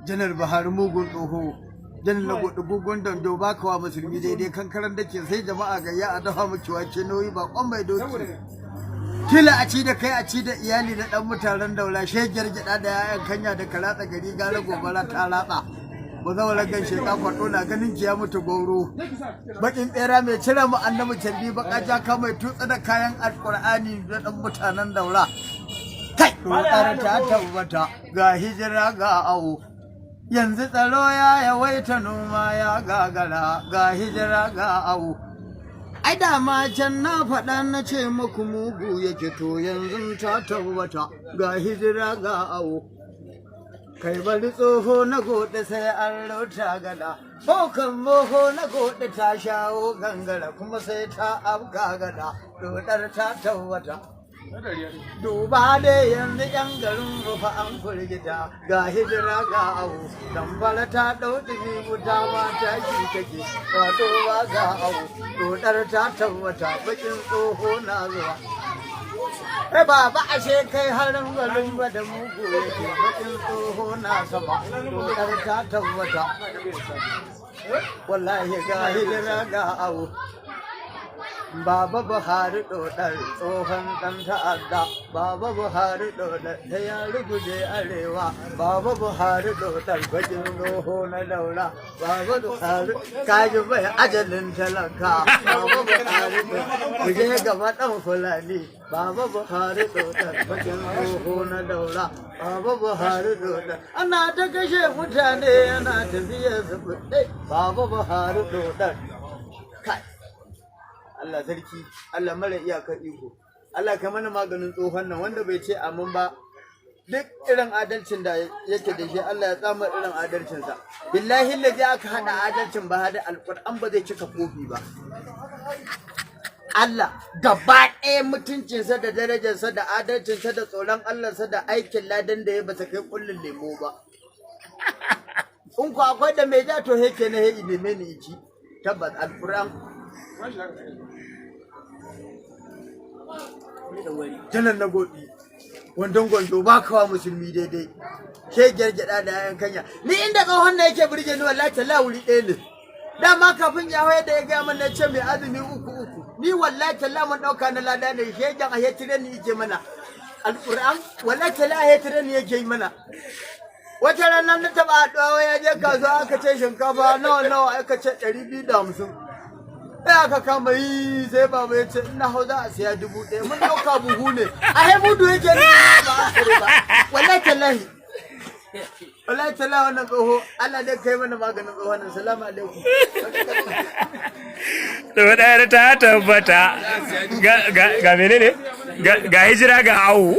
Janar Buhari mugun tsoho, Janar na gudu gugun dando, ba kawa musulmi daidai, kankaran da ke sai jama'a gayya a dafa miki wake nauyi ba kwan mai doki. Tila a ci da kai, a ci da iyali na dan mutanen Daura, shegiyar gyada da yayan kanya da karatsa gari, gara gobara ta ratsa. Bazawarar gan sheka kwaɗo na ganin ki ya mutu goro. Bakin bera mai cire mu annabi carbi, baka jaka mai tutsa da kayan Alƙur'ani da dan mutanen Daura. Kai, roƙar ta tabbata, ga hijira ga awo. Yanzu tsaro ya yawaita, noma ya gagara, ga hijira ga awo. Ai dama can na faɗa, na ce muku mugu yake, to yanzu ta tabbata, ga hijira ga awo. Kai, bari tsoho na gode sai an rauta gada. Bokan moho na gode ta shawo gangara kuma sai ta afka gada. Dodar ta tabbata. Duba dai yanzu yan garin rufa an firgita, ga hijira ga abu, Damfara ta ɗau ɗumi, wuta ma ta ki take, wato ba ga abu, dodar ta tabbata, bakin tsoho na zuwa. Kai baba, ashe kai harin garin ba da mugu yake, bakin tsoho na sama, dodar ta tabbata. Wallahi ga hijira ga abu. Baba Buhari ɗoɗar tsohon ɗan ta'adda, Baba Buhari ɗoɗar ta ya ruguje arewa, Baba Buhari ɗoɗar bakin tsoho na Daura, Baba Buhari kaji bai ajalin talaka, Baba Buhari ɗoɗar je gaba ɗan Fulani, Baba Buhari ɗoɗar bakin tsoho na Daura, Baba Buhari ɗoɗar ana ta kashe mutane yana tafiya su, Baba Buhari ɗoɗar. Kai. Allah sarki, Allah mara iyakar iko. Allah ka mana maganin tsohon nan wanda bai ce amin ba. Duk irin adalcin da yake da shi, Allah ya tsama irin adalcinsa. Billahi lazi aka hada adalcin ba da Alƙur'an ba zai cika kofi ba. Allah gaba ɗaya mutuncinsa da darajarsa da adalcinsa da tsoron Allahnsa da aikin ladan da ya basa kai kullun lemo ba. In ku akwai da mai ja, to heke na he neme ni ici. Tabbas Alƙur'an. Janar na gobi wandon gwanjo, ba kawa musulmi daidai, ke gyargyada da yayan kanya. Ni inda tsohon na yake burge ni, wallahi talla wuri ɗaya ne. Dama kafin ya da ya gaya mana ce mai azumi uku uku, ni wallahi talla mun ɗauka na lada ne, shegen a hetire ni yake mana. Alƙur'an, wallahi talla a hetire ni yake yi mana. Wata ranar na taɓa haɗuwa, ya je kasuwa, aka ce shinkafa nawa nawa, aka ce 250. Sai aka kama yi, sai baba ya ce ina hau za a siya 1000. Mun ɗauka buhu ne, a hai mudu yake ne, ba a kare ba. Wallahi tallahi, wallahi tallahi, wannan tsoho, Allah dai kai mana maganin tsohon nan. Salamu alaikum. Dodar ta tabbata, ga menene, ga hijira ga awo.